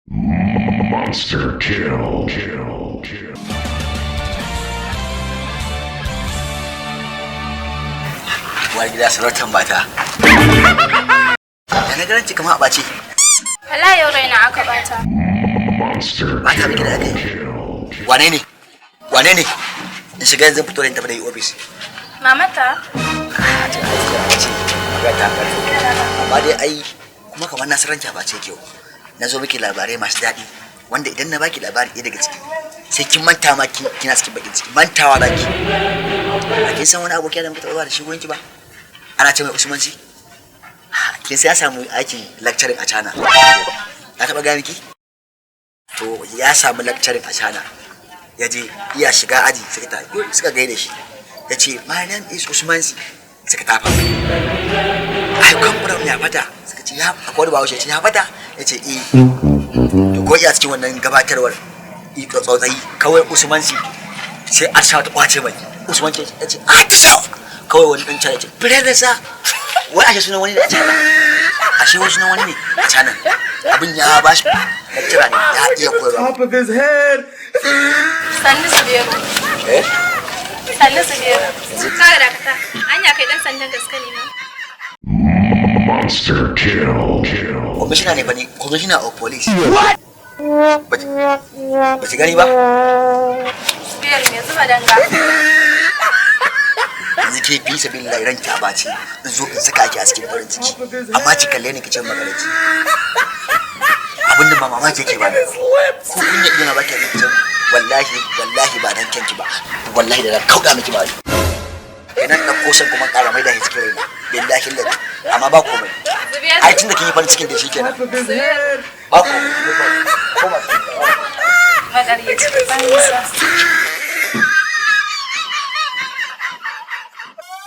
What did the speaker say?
Monster kill. Kill. Kill. Uwar gida, sarautar mata. Da na garanci kamar a ɓace. Wala yau raina aka bata. Monster Bata miki da aka yi. kill. Wane ne? Wane ne? In shiga yanzu, fito da in tafi da yi ofis. Mamata? A ce a ce magana ta ƙarfi. Amma dai ai kuma kamar na saranci ba ce kyau. Na zo miki labarai masu daɗi wanda idan na baki labari ɗaya daga ciki, sai kin manta ma kina cikin bakin ciki, mantawa zaki. A kin san wani aboki da muka taɓa zuwa da shi gurin ki ba? Ana ce mai Usmanci? Kin sai ya samu aikin lecturing a China. Na taɓa gaya miki? To, ya samu lecturing a China. Ya je iya shiga aji, suka ta suka gaida shi. Ya ce, "My name is Usmansi." Suka tafa. "I come from Yafata." Suka ce ya akwai wani Bahaushe, ya ce Yafata. Ya ce eh. To, ko iya cikin wannan gabatarwar tsautsayi kawai Usmansi sai Aisha ta kwace mai. Usman ce ya ce Atisha, kawai wani dan China ya ce, "Brother sa." Wai ashe sunan wani ne a China. Ashe wani sunan wani ne a China. Abin ya ba shi lecturer ne, ya iya koyarwa. Top of his head. Sannu, Zubairu. Eh? Sannu, Zubairu. Kaga, dakata. Anya kai dan sandan gaske ne ma? Monster kill. Kill. Commissioner ne fa ni, commissioner of police. Ba ki gani ba? Zubairu mai zuba danga. Yanzu ke, fi sabilillahi, ranki a baci, in zo in saka ki a cikin farin ciki, amma ki kalle ni ki ce maganaci. Abin da ba mamaki yake ba, ko kunya ido na baki a cikin, wallahi wallahi ba dan kanki ba, wallahi da na kauda miki ba kenan na kosan kuma ƙara mai da shi cikin raina, billahi lillahi. Amma ba komai. Zubairu. Ai tunda kin yi farin cikin da shi kenan. Top of his head. Ba komai, koma. Maƙaryaci banza.